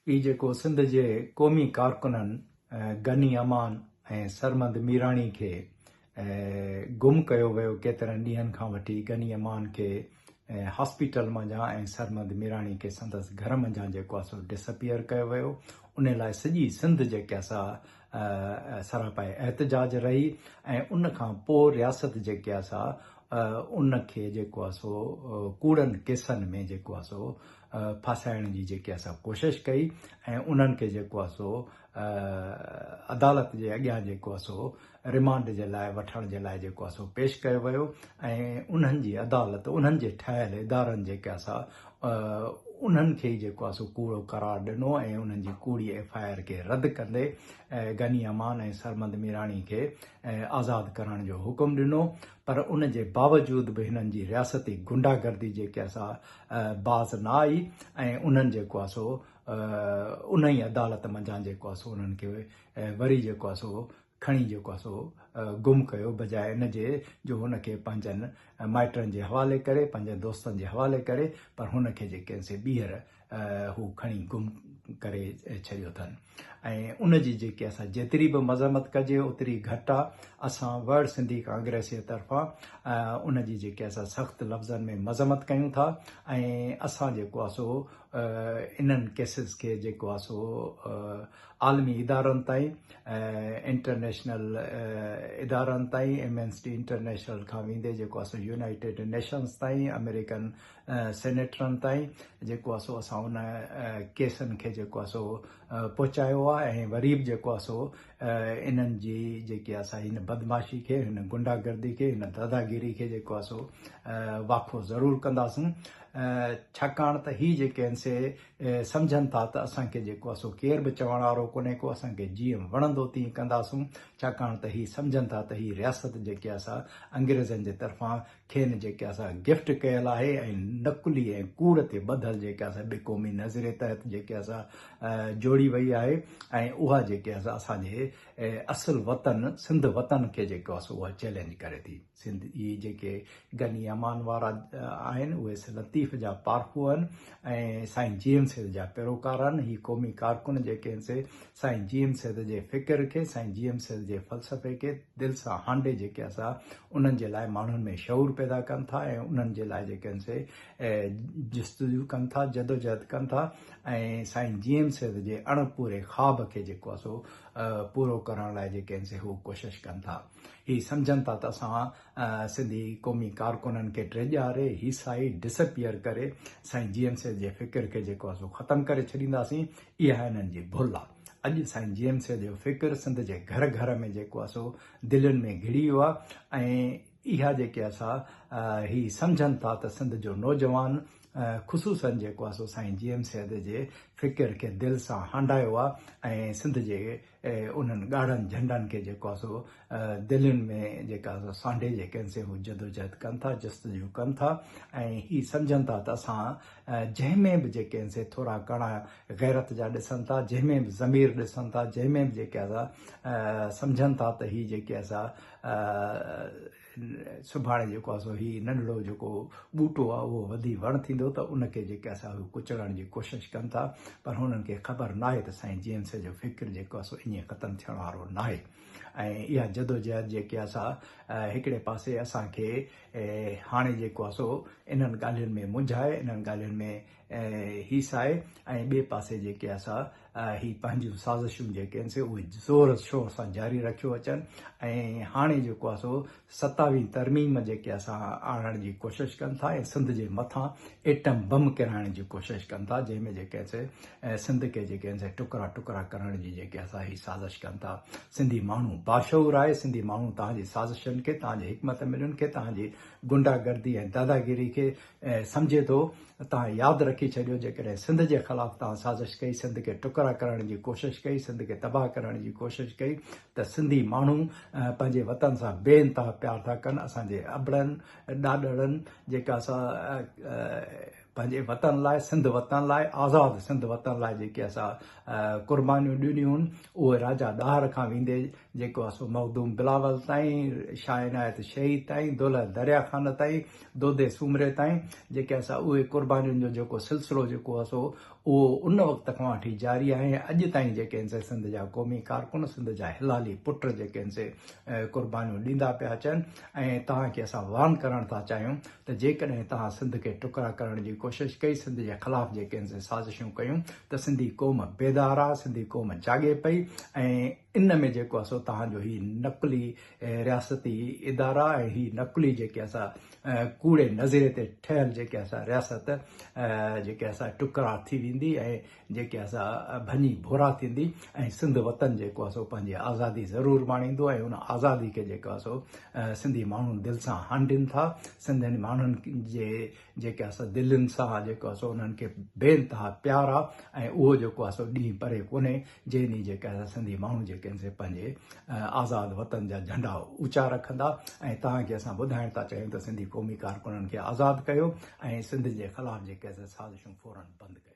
هي جيڪو سنڌ جي قومي ڪارڪنن غني امان ۽ سرمد ميراڻي کي گم ڪيو ويو ڪيترن ڏينهن کان وٺي غني امان کي هاسپيٽل منجهان ۽ سرمد ميراڻي کي سندس گهر منجهان جيڪو آهي سو ڊس اپيئر ڪيو ويو ان لاء سڄي سنڌ جيڪا سا سراپائي احتجاج رهي ۽ ان کان پوء رياست جيڪي آهي سا ان کي جيڪو آهي سو ڪوڙن ڪيسن ۾ جيڪو آهي سو ڦاسائڻ جي جيڪي آهي سا ڪوشش ڪئي ۽ انهن کي جيڪو آهي سو عدالت جي اڳيان جيڪو آهي سو رمانڊ جي لاء وٺڻ جي لاء جيڪو آهي سو پيش ڪيو ويو ۽ انهن جي عدالت انهن جي ٺاهيل ادارن جيڪي آهي سا انهن کي ئي جيڪو آهي سو ڪوڙو قرار ڏنو ۽ انهن جي ڪوڙي ايف I R کي رد ڪندي غني امان ۽ سرمد ميراڻي کي آزاد ڪرڻ جو حڪم ڏنو پر ان جي باوجود به هنن جي رياستي غنڊا گردي جيڪي آهي سا باز نه آئي ۽ انهن جيڪو آهي سو انهي عدالت منجهان جيڪو آهي سو انهن کي وري جيڪو آهي سو کڻي جيڪو آهي سو گم ڪيو بجاء ان جي جو هن کي پنهنجن مائٽن جي حوالي ڪري پنهنجن دوستن جي حوالي ڪري پر هن کي جيڪي سي ٻيهر هو کڻي گم ڪري ڇڏيو اٿن ۽ ان جي جيڪي اسان جيتري به مذمت ڪجي اوتري گهٽ آ اسان ورلڊ سنڌي ڪانگريس جي طرفان ان جي جيڪي اسان سخت لفظن ۾ مذمت ڪيون ٿا ۽ اسان جيڪو آ سو انهن ڪيسز کي جيڪو آ سو عالمي ادارن تائين انٽرنيشنل ادارن تائين ايمنسٽي انٽرنيشنل کان ويندي جيڪو آ سو يونائيٽيڊ نيشنز تائين آمريڪن سينيٽرن تائين جيڪو آ سو اسان ان ڪيسن کي جيڪو آ سو پهچايو آ ۽ وري به جيڪو آ سو انهن جي جيڪي آ سا هن بدمعاشي کي هن غنڊا گردي کي هن داداگيري کي جيڪو آ سو واکو ضرور ڪنداسون ڇاڪاڻ ته هي جيڪي آهن سي سمجهن ٿا ته اسان کي جيڪو آ سو ڪير به چوڻ وارو ڪونهي ڪو اسان کي جيئن وڻندو تيئن ڪنداسون ڇاڪاڻ ته هي سمجهن ٿا ته هي رياست جيڪي آ سا انگريزن جي طرفان کين جيڪا سا گفٽ ڪيل آهي ۽ نقلي ۽ ڪوڙ تي ٻڌل جيڪا سا ٻي قومي نظريي تحت جيڪا سا جوڙي وئي آهي ۽ اها جيڪا سا اسان جي اصل وطن سنڌ وطن کي جيڪو سو اها چئلينج ڪري ٿي. سنڌ هي جيڪي غني امان وارا آهن اهي لطيف جا پارکو آهن ۽ سائين جي ايم سيد جا پيروڪار آهن. هي قومي ڪارڪن جيڪي آهن سي سائين جي ايم سيد جي فڪر کي سائين جي ايم سيد جي فلسفي کي دل سان هانڊي جيڪي آهن سا انهن جي لاء ماڻهن ۾ شعور پيدا ڪن ٿا ۽ انهن جي لاء جيڪي آهن سي جستجو ڪن ٿا جدوجهد ڪن ٿا ۽ سائين جي ايم سيد جي اڻ پوري خواب کي جيڪو آهي سو پورو ڪرڻ لاء جيڪي آهن سي هو ڪوشش ڪن ٿا. هي سمجهن ٿا ته اسان سنڌي قومي ڪارڪنن کي ڊيڄاري، هيسائي، ڊسپيئر ڪري سائين جي ايم سيد جي فڪر کي جيڪو آهي سو ختم ڪري ڇڏينداسين. اها انهن جي ڀل آهي. اڄ سائين جي ايم سيد جو فڪر سنڌ جي گهر گهر ۾ جيڪو آهي سو دلين ۾ گهڙي ويو آهي ۽ اها جيڪي آهي سا هي سمجهن ٿا ته سنڌ جو نوجوان خصوصن جيڪو آهي سو سائين جي ايم سيد جي فڪر کي دل سان هانڊايو آهي ۽ سنڌ جي انهن ڳاڙهن جهنڊن کي جيڪو آهي سو دلين ۾ جيڪا سو سانڍي جيڪي آهن سي هو جدوجهد ڪن ٿا جستجو ڪن ٿا ۽ هي سمجهن ٿا ته اسان جنهن ۾ به جيڪي آهن سي ٿورا ڪڻا غيرت جا ڏسن ٿا جنهن ۾ به ضمير ڏسن ٿا جنهن ۾ به جيڪي آهي سا سمجهن ٿا ته هي جيڪي آهي سا سڀاڻي جيڪو آهي سو هي ننڍڙو جيڪو ٻوٽو آهي اهو وڌي وڻ ٿيندو ته ان کي جيڪي آهي سا هو ڪچلڻ جي ڪوشش ڪن ٿا پر هنن کي خبر ناهي ته سائين جي ايم سي جو فڪر جيڪو آهي سو ائين ختم ٿيڻ وارو ناهي ۽ اها جدوجهد جيڪي آهي سا هڪڙي پاسي اسان کي هاڻي جيڪو آهي سو انهن ڳالهين ۾ منجهائي انهن ڳالهين ۾ هيسائي ۽ ٻئي پاسي جيڪي آهي سا هي پنهنجون سازشون جيڪي آهن سي اهي زور شور سان جاري رکيو اچن ۽ هاڻي جيڪو آهي سو ستاويهين ترميم جيڪي آهي سا آڻڻ جي ڪوشش ڪن ٿا ۽ سنڌ جي مٿان ايٽم بم ڪيرائڻ جي ڪوشش ڪن ٿا جنهن ۾ جيڪي آهن سي سنڌ کي جيڪي آهن سي ٽڪرا ٽڪرا ڪرڻ جي جيڪي آهي سا هي سازش ڪن ٿا. سنڌي ماڻهو باشعور آهي سنڌي ماڻهو توهان جي سازشن کي توهان جي حڪمت عملين کي توهان جي غنڊا گردي ۽ داداگيري کي سمجهي ٿو. توهان ياد رکي ڇڏيو جيڪڏهن سنڌ جي خلاف توهان سازش ڪئي، سنڌ کي ٽڪرا ڪرڻ جي ڪوشش ڪئي، سنڌ کي تباهه ڪرڻ جي ڪوشش ڪئي ته سنڌي ماڻهو پنهنجي وطن سان بي انتها پيار ٿا ڪن، اسان جي ابڙن ڏاڏڙن جيڪا سا پنهنجي وطن لاء سنڌ وطن لاء آزاد سنڌ وطن لاء جيڪي اسا قربانيون ڏنيون اهي راجا ڏاهر کان ويندي جيڪو آهي سو مخدوم بلاول تائين، شاهه عنايت شهيد تائين، دولهه دريا خان تائين، دودي سومري تائين جيڪي آهي سا اهي قربانين جو جيڪو سلسلو جيڪو آهي سو اهو ان وقت کان وٺي جاري آهي ۽ اڄ تائين جيڪي آهن سي سنڌ جا قومي ڪارڪن سنڌ جا حلالي پٽ جيڪي آهن سي قربانيون ڏيندا پيا اچن ۽ توهان کي اسان وارن ڪرڻ ٿا چاهيون ته جيڪڏهن توهان سنڌ کي ٽڪرا ڪرڻ جي ڪوشش ڪئي سنڌ جي خلاف جيڪي آهن سي سازشون ڪيون ته سنڌي قوم بيدار آهي سنڌي قوم جاڳي پئي ۽ ان ۾ جيڪو آهي سو توهان جو هي نقلي رياستي ادارا ۽ هي نقلي جيڪي آهي سا ڪوڙي نظريي تي ٺهيل جيڪي آهي سا رياست جيڪي آهي سا ٽڪرا ٿي ويندي ۽ جيڪي آهي سا ڀڃي ڀورا ٿيندي ۽ سنڌ وطن جيڪو آهي سو پنهنجي آزادي ضرور ماڻيندو ۽ ان آزادي کي جيڪو آهي سو سنڌي ماڻهو دل سان هانڊين ٿا سنڌين ماڻهن جي جيڪي آهي سا دلين سان جيڪو آهي سو انهن کي بي انتها پيار آهي ۽ اهو جيڪو آهي سو ڏينهن پري ڪونهي جنهن ڏينهن جيڪي آهي سا سنڌي ماڻهو جيڪي آهن سي پنهنجي آزاد وطن جا جهنڊا اوچا رکندا ۽ توهان کي اسان ٻڌائڻ ٿا چاهيون ته سنڌي قومي ڪارڪنن کي آزاد ڪيو ۽ سنڌ جي خلاف جيڪي آهي سا سازشون فورن بند ڪيو.